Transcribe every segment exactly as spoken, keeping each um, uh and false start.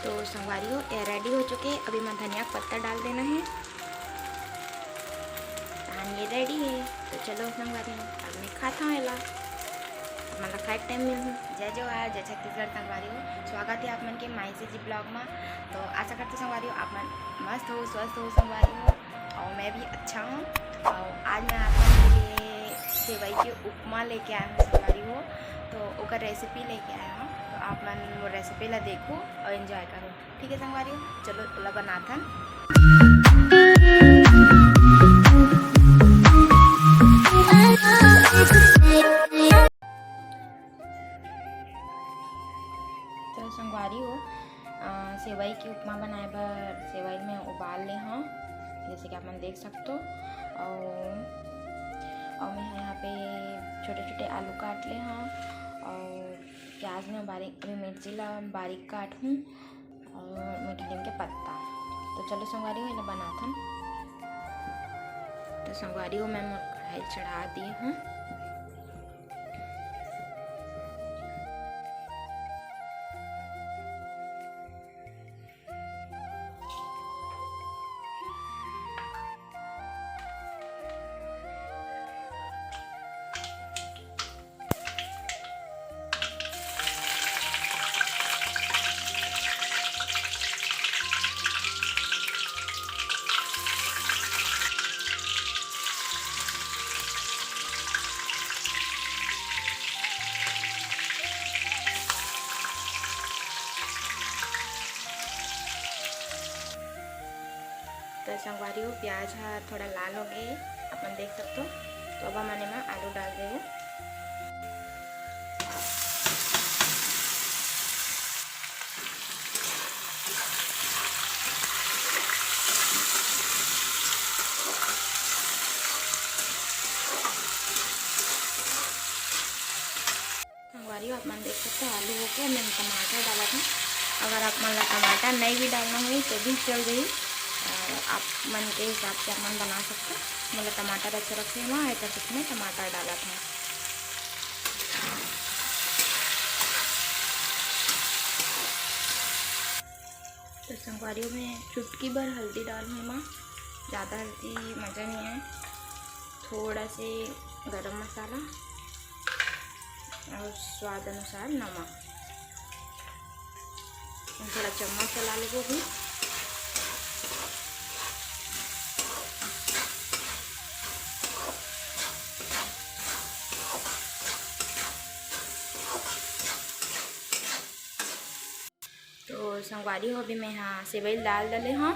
तो संगवारी हो, ये ready हो चुके। अभी मैं धनिया के पत्ता डाल देना है। धान ये ready है। तो चलो संगवारी हो, अब मैं खाता हूँ एला। आप मन ला खाए के time मिलहू। जय जोहार, जय छत्तीसगढ़ संगवारी हो। स्वागत है आप मन के माई से जी vlog मा। तो आशा करते संगवारी हो, आप मन मस्त हो, स्वस्थ हो संगवारी हो। और मैं भी अच्छा हूँ। और आज मैं आप मन के लिए सेवई के उपमा लेके आया हूँ संगवारी हो। तो ओकर recipe लेके आया हूँ। तो आप मन मोर recipe ला देखो और enjoy करो। ठीक है संगवारी हो, चलो ओला बनाथन। तो संगवारी हो, अ, सेवई के उपमा बनाए बर सेवई में उबाल ले हव, जैसे कि आप मन देख सकथो। और, और मैं यहाँ पे छोटे-छोटे आलू काट ले हव और प्याज में बारीक, अभी मिर्ची ला बारीक काट हूँ। और मीठा नीम के पत्ता। तो चलो संगवारी हो, एला बनाथन। तो संगवारी हो, मैं मोर कढ़ाई चढ़ा दी हूँ। तो संगवारी हो, प्याज ह थोड़ा लाल हो गए, अपन देख सकथो। तो अब हमन एमा आलू डाल देबो। संगवारी हो, आप मन देख सकते हो, आलू होके मैं टमाटर डालत हूँ। अगर आप मन ला टमाटर नहीं भी डालना होही तो भी चल जाही। अ, आप मन के हिसाब से आप मन बना सकते हो। मोला टमाटर अच्छा लगथे, मैं एकर सेती मैं टमाटर डालत हूँ। तो संगवारी हो, मैं चुटकी भर हल्दी डालहूँ एमा, ज़्यादा हल्दी मज़ा नहीं आए। थोड़ा से गरम मसाला और स्वाद अनुसार नमक। थोड़ा चम्मच चला लेबो अभी। तो संगवारी हो, अभी मैं हा सेवई डाल डले हव,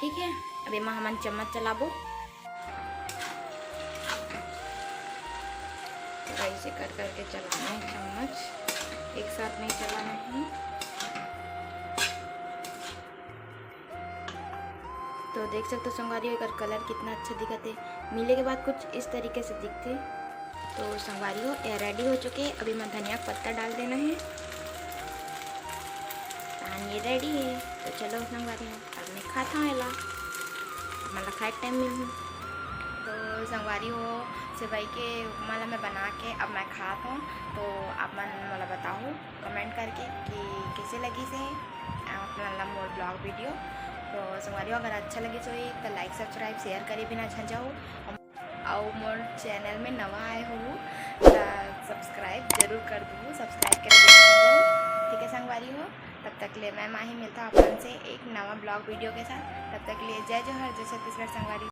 ठीक है। अब एमा हमन चम्मच चलाबो, तो ऐसे कर करके चलाना है चम्मच, एक साथ नहीं चलाना है। तो देख सकते हो संगवारी हो, एकर colour कितना अच्छा दिखत है। मिले के बाद कुछ इस तरीके से दिखते। तो संगवारी हो, ये ready हो चुके। अभी मैं धनिया का पत्ता डाल देना है। धान ये ready है। तो चलो संगवारी हो, अब मैं खाता हूँ एला। मतलब खाए टाइम मिलहू। तो संगवारी हो, सेवई के उपमा ला मैं बना के अब मैं खात हूँ। तो आप मन मोला बताओ comment करके कि कैसे लगी से आप मन ला मोर vlog video। तो संगवारी हो, अगर अच्छा लगे तो एक तो like, subscribe, share करे बिना झन जाओ। अउ मोर channel में नवा आए हो तो subscribe जरूर कर दू, subscribe करे बिना झन जाओ। ठीक है संगवारी हो, तब तक ले मैं माही मिलता हूँ अपन से एक नवा vlog video के साथ। तब तक के लिए जय जोहार, जय छत्तीसगढ़ संगवारी।